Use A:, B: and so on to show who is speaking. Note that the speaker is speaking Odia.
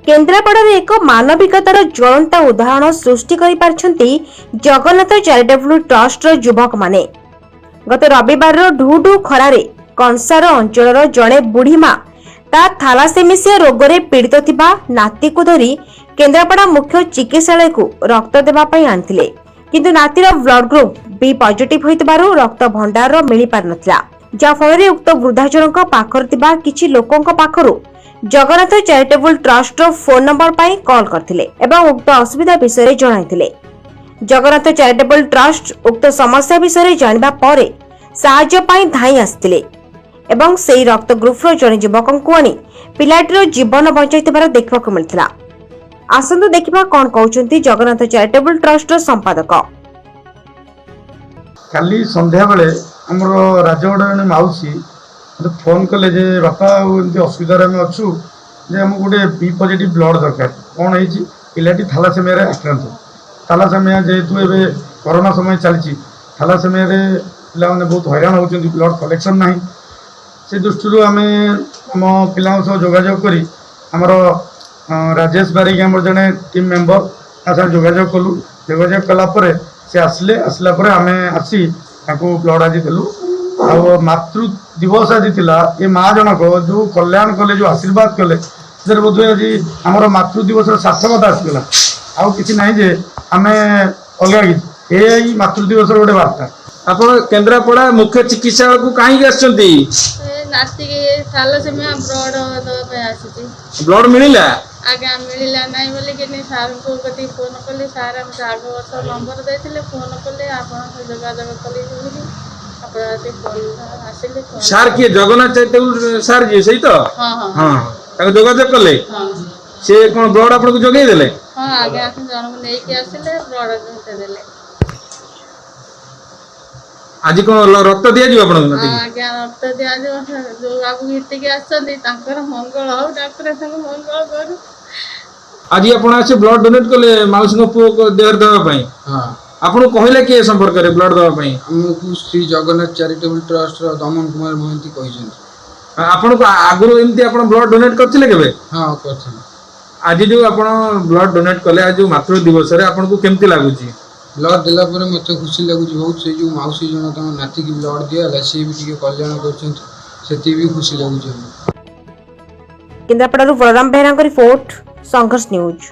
A: କେନ୍ଦ୍ରାପଡ଼ାରେ ଏକ ମାନବିକତାର ଜ୍ୱଳନ୍ତ ଉଦାହରଣ ସୃଷ୍ଟି କରିପାରିଛନ୍ତି ଜଗନ୍ନାଥ ଚାରିଟେବୁଲ ଟ୍ରଷ୍ଟର ଯୁବକମାନେ। ଗତ ରବିବାରର ଢୁ ଢୁ ଖରାରେ କଂସାର ଅଞ୍ଚଳର ଜଣେ ବୁଢ଼ୀ ମା ତା ଥାଲାସେମିଆ ରୋଗରେ ପୀଡ଼ିତ ଥିବା ନାତିକୁ ଧରି କେନ୍ଦ୍ରାପଡ଼ା ମୁଖ୍ୟ ଚିକିତ୍ସାଳୟକୁ ରକ୍ତ ଦେବା ପାଇଁ ଆଣିଥିଲେ। କିନ୍ତୁ ନାତିର ବ୍ଲଡ ଗ୍ରୁପ ବି ପଜିଟିଭ ହୋଇଥିବାରୁ ରକ୍ତ ଭଣ୍ଡାରର ମିଳିପାରିନଥିଲା। ଯାହାଫଳରେ ଉକ୍ତ ବୃଦ୍ଧା ଜଣଙ୍କ ପାଖରେ ଥିବା କିଛି ଲୋକଙ୍କ ପାଖରୁ ଜଗନ୍ନାଥ ଚାରିଟେବୁଲ ଟ୍ରଷ୍ଟର ଫୋନ ନମ୍ବର ପାଇଁ କଲ୍ କରିଥିଲେ ଏବଂ ଉକ୍ତ ଅସୁବିଧା ବିଷୟରେ ଜଣାଇଥିଲେ। ଜଗନ୍ନାଥ ଚାରିଟେବୁଲ ଟ୍ରଷ୍ଟ ଉକ୍ତ ସମସ୍ୟା ବିଷୟରେ ଜାଣିବା ପରେ ସାହାଯ୍ୟ ପାଇଁ ଧାଇଁ ଆସିଥିଲେ ଏବଂ ସେହି ରକ୍ତ ଗ୍ରୁପର ଜଣେ ଯୁବକଙ୍କୁ ଆଣି ପିଲାଟିର ଜୀବନ ବଞ୍ଚାଇଥିବାର ଦେଖିବାକୁ ମିଳିଥିଲା। ଆସନ୍ତୁ ଦେଖିବା କଣ କହୁଛନ୍ତି ଜଗନ୍ନାଥ ଚାରିଟେବୁଲ ଟ୍ରଷ୍ଟର ସମ୍ପାଦକ।
B: କାଲି ସନ୍ଧ୍ୟାବେଳେ ଆମର ରାଜଗଡ଼ ଜଣେ ମାଉସୀ ମୋତେ ଫୋନ୍ କଲେ ଯେ, ବାପା, ଆଉ ଏମିତି ଅସୁବିଧାରେ ଆମେ ଅଛୁ ଯେ ଆମକୁ ଗୋଟେ ବି ପଜିଟିଭ୍ ବ୍ଲଡ଼ ଦରକାର। କ'ଣ ହେଇଛି? ପିଲାଟି ଥାଲାସେମିଆରେ ଆକ୍ରାନ୍ତ। ଥାଲାସେମିଆ ଯେହେତୁ ଏବେ କରୋନା ସମୟ ଚାଲିଛି, ଥାଲାସେମିଆରେ ପିଲାମାନେ ବହୁତ ହଇରାଣ ହେଉଛନ୍ତି, ବ୍ଲଡ଼ କଲେକ୍ସନ୍ ନାହିଁ। ସେ ଦୃଷ୍ଟିରୁ ଆମେ ଆମ ପିଲାଙ୍କ ସହ ଯୋଗାଯୋଗ କରି ଆମର ରାଜେଶ ବାରିକ, ଆମର ଜଣେ ଟିମ୍ ମେମ୍ବର, ତା ସାଙ୍ଗେ ଯୋଗାଯୋଗ କଲୁ। ଯୋଗାଯୋଗ କଲା ପରେ ସେ ଆସିଲେ। ଆସିଲା ପରେ ଆମେ ଆସି ତାଙ୍କୁ ବ୍ଲଡ଼ ଆଜି ଦେଲୁ। ଆଉ ମାତୃ ଦିବସ ଆଜି ଥିଲା। ଏ ମା ଜଣକ ଯେଉଁ କଲ୍ୟାଣ କଲେ, ଯେଉଁ ଆଶୀର୍ବାଦ କଲେ, ସେଥିରେ ବୋଧହୁଏ ଆଜି ଆମର ମାତୃ ଦିବସର ସାର୍ଥକତା ଆସିଗଲା। ଆଉ କିଛି ନାହିଁ ଯେ ଆମେ ଅଲଗା କିଛି, ଏଇ ମାତୃ ଦିବସର ଗୋଟେ ବାର୍ତ୍ତା।
C: ଆପଣ କେନ୍ଦ୍ରାପଡ଼ା ମୁଖ୍ୟ ଚିକିତ୍ସାଳୟକୁ କାହିଁକି ଆସିଛନ୍ତି?
D: ଏ ନାତିକି ଥାଲାସେମିଆ ବ୍ଲଡ଼ ଦେବା ପାଇଁ ଆସିଛି।
C: ବ୍ଲଡ ମିଳିଲା?
D: ଆଜ୍ଞା, ମିଳିଲା ନାହିଁ ବୋଲିକିନି ସାର୍ଙ୍କୁ କତିକି ଫୋନ୍ କଲି। ସାର୍ ମୋତେ ଆଗ ବର୍ଷ ନମ୍ବର ଦେଇଥିଲେ। ଫୋନ୍ କଲି, ଆପଣଙ୍କ ଯୋଗାଯୋଗ କଲି ବୋଲିକି ଆପଣ ଆସି ଫୋନ୍ ଆସିଲେ ଫୋନ୍।
C: ସାର୍ କିଏ? ଜଗନ୍ନାଥ ଚାରିଟେବୁଲ ସାର୍ ଯିଏ, ସେଇ ତ?
D: ହଁ।
C: ହଁ, ତାଙ୍କୁ ଯୋଗାଯୋଗ କଲେ?
D: ହଁ।
C: ସେ କଣ ବ୍ଲଡ ଆପଣଙ୍କୁ ଯୋଗେଇ ଦେଲେ?
D: ହଁ ଆଜ୍ଞା, ଆସି ଜଣକୁ ନେଇକି ଆସିଲେ, ବ୍ଲଡ଼ ଦେଲେ।
C: ଆଜି କଣ ରକ୍ତ ଦିଆଯିବ ଆପଣଙ୍କୁ ନାତିକି?
D: ଆଜ୍ଞା, ରକ୍ତ ଦିଆଯିବ। ଯୋଉ ବାବୁ ଘିତିକି ଆସିଛନ୍ତି, ତାଙ୍କର ମଙ୍ଗଳ ହଉ। ଡାକ୍ତର ତାଙ୍କୁ ମଙ୍ଗଳ କରୁ।
C: ଆଜି ଆପଣ ଆସି ବ୍ଲଡ ଡୋନେଟ କଲେ ମାଉସୀଙ୍କ ପୁଅ ଦେହରେ ଦେବା ପାଇଁ?
E: ହଁ।
C: ଆପଣଙ୍କୁ କହିଲେ କିଏ ସମ୍ପର୍କରେ ବ୍ଲଡ ଦେବା ପାଇଁ?
E: ଆମକୁ ଶ୍ରୀ ଜଗନ୍ନାଥ ଚାରିଟେବୁଲ ଟ୍ରଷ୍ଟର ଦମନ କୁମାର ମହାନ୍ତି କହିଛନ୍ତି।
C: ଆପଣଙ୍କୁ ଆଗରୁ ଏମିତି ଆପଣ ବ୍ଲଡ ଡୋନେଟ କରିଥିଲେ କେବେ?
E: ହଁ, କରିଥିଲି।
C: ଆଜି ଯୋଉ ଆପଣ ବ୍ଲଡ ଡୋନେଟ କଲେ, ଆଜି ଯୋଉ ମାତୃ ଦିବସରେ, ଆପଣଙ୍କୁ କେମିତି ଲାଗୁଛି?
E: ବ୍ଲଡ ଦେଲା ପରେ ମୋତେ ଖୁସି ଲାଗୁଛି ବହୁତ। ସେଇ ଯେଉଁ ମାଉସୀ ଜଣ, ତାଙ୍କ ନାତିକି ବ୍ଲଡ ଦିଆହେଲା, ସିଏ ବି ଟିକେ କଲ୍ୟାଣ କରିଛନ୍ତି, ସେତିକି ବି ଖୁସି ଲାଗୁଛି ଆମକୁ।
A: କେନ୍ଦ୍ରାପଡ଼ାରୁ ବଳରାମ ବେହେରାଙ୍କ ରିପୋର୍ଟ, ସଂଘର୍ଷ ନ୍ୟୁଜ୍।